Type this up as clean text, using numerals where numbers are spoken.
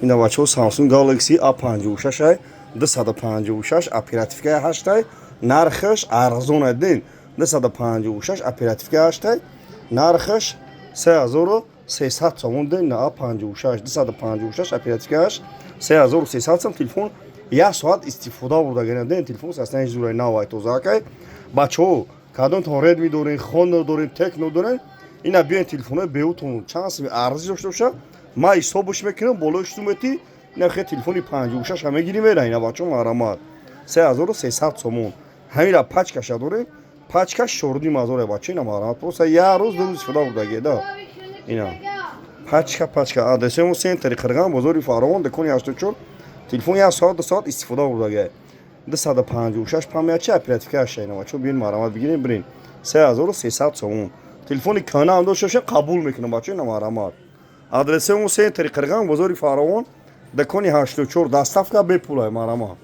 Ина, бачаҳо, Samsung Galaxy A56 ай, 256, оперативкаи 8 ай, нархаш арзон дин. 256, оперативкаи 8 ай, нархаш 3300 сомон дин. A56, 256, оперативкаи 8, 3300 сом. Телефон як соат истифода бурда дин. Телефон састани зураи навай, тозаакай. Бачаҳо, кадомтон Redmi дорен, Honor дорен, Tecno дорен, ина биёен, телефонҳои беутон чанд сими арзиш дошта боша, ман ҳисобш мекунам, болои шумети. Ина хе, телефони 56 мегирӣ, мера. Ина, бачаҳо, марҳамат, 3300 сомон. Ҳамира пачкаша дорем, пачкаш 4,5 ҳазор, бача. Ина, марҳамат, просто як рӯз, 2 рӯз истифода бурдагида. Ина пачка, пачка. Адресемо центри Қирған, бозори Фаровон, дукони 84. Телефон як соат, 2 соат истифода бурдагия. 256, память чи, оперативкаша. Ина, бачаҳо, биён, марҳамат, бигирем, бирин. 3300 сомон. Телефони кана ҳам дошта боша, қабул мекунам, бачаҳо. Ина, марҳамат, адресемо центри Қирған, бозори Фаровон, дукони 84. Доставка бепулай, марҳамат.